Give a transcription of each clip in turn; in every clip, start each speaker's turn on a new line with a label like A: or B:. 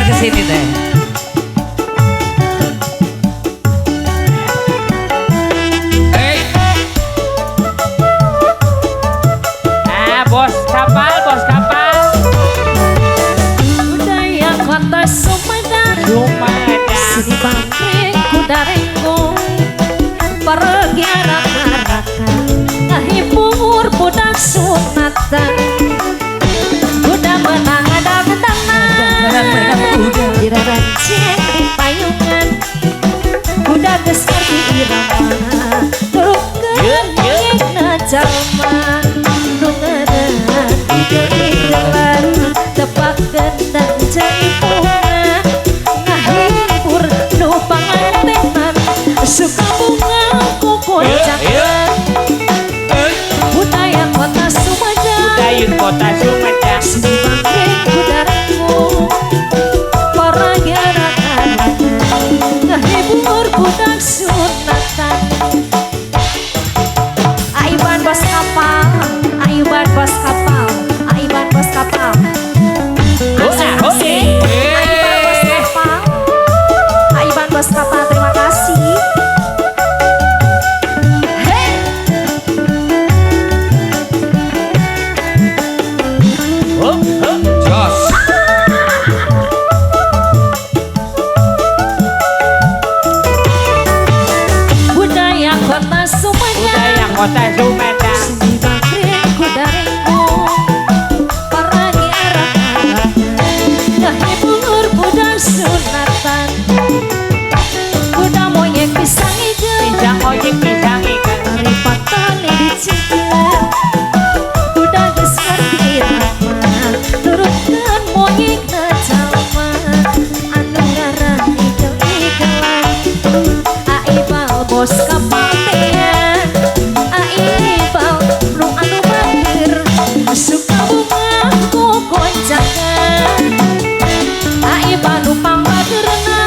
A: Geser ke sini teh.
B: Hey.
C: Ah, bos kapal, bos kapal.
D: Budaya kota Sumedang,
C: Sumedang.
D: Seni bangkring kuda renggo, pergi arak-arakan, ngahibur budak sunatan. Kuda menang ada tangan, dirarancing di payungan, kuda geus ngerti irama, turutkeun moyekna jalma, nu ngaran igel-igelan, tepak gendang jaipongan, ngahibur nu pangantenan, suka bunga ku koncangan. Budaya kota Sumedang,
C: Budaya kota Sumedang,
D: seni bangkring kuda renggo, para arak-arakan, ngahibur budak sunatan. Aiban bos kapal, Aiban bos kapal, Aiban bos kapal. Asik, asik. Aiban bos kapal, Aiban bos kapal, terima kasih. Hey.
C: Hup, hup.
B: Jos.
D: Budaya kota Sumedang,
C: Budaya kota Sumedang,
D: seni bangkring kuda renggo, paragi arak-arakan, ngahibur budak sunatan. Kuda moyek pisang ijo,
C: pisang ojek, pisang ikan,
D: ripatan dicicil. Kuda geus ngerti irama, turutkeun moyekna jalma, anu ngaran igel-igelan. Aibal bos kapal tea, Aibal nu anu bager, suka bunga ku koncangan. Aibal nu pangbagerna,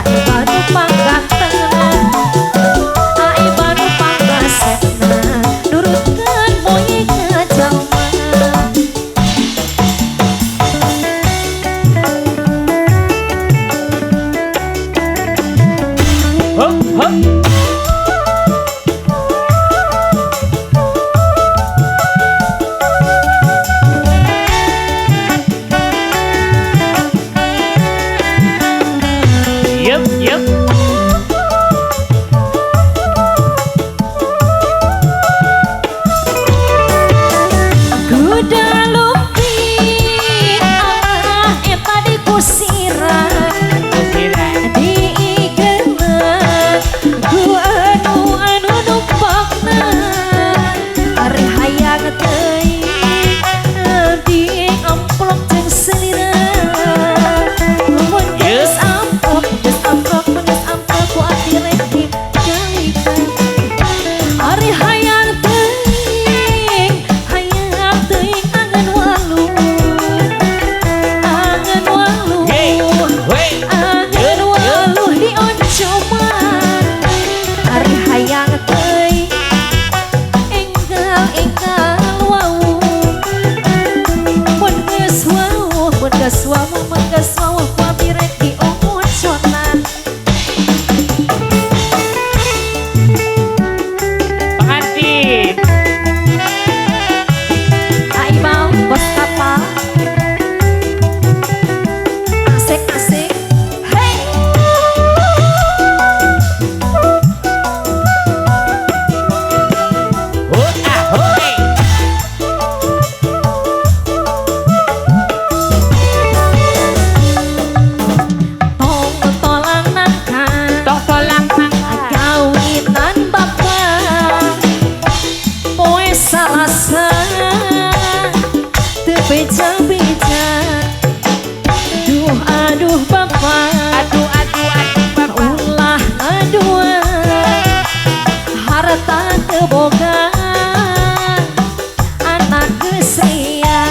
D: Aibal nu panggantengna, Aibal nu panggasepna, nurutkeun moyekna jalma.
C: Hup, hup. Yup, yup.
D: Kuda lumping ah eta dikusiran,
C: Kusiran.
D: Diigeuna ku anu anu numpakna, ari hayang teuing di amplop jeung selira. Mun geus amplop, geus amplop, geus amplop ku abdi rek dikalikan. Ari hayang teuing angen walu, angen walu,
C: Hey, hey.
D: angen walu dioncoman. Ari hayang teuing enggal enggal wau, mun geus wau, mun geus wau, mun geus wau ku abdi rek dionconan.
C: Pengantin.
D: Aibal bos kapal, asik asik. Hey.
C: Hut, ah, hoi.
D: Tong tolang nangka,
C: Tong tolang nangka,
D: kawinan bapak poe Salasa, teu beja-beja. Duh aduh bapak,
C: Aduh, aduh, aduh, bapak.
D: Ulah ngadua, harta teu boga, anak geus ria.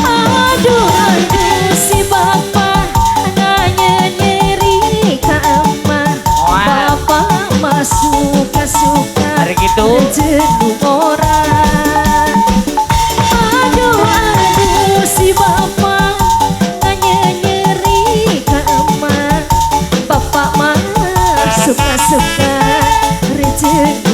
D: Aduh aduh si bapak nanya nyeri ka emak,
C: Wah.
D: bapak mah suka-suka
C: Hari gitu.
D: jeung ora. Aduh aduh si bapak Suka-suka rezeki.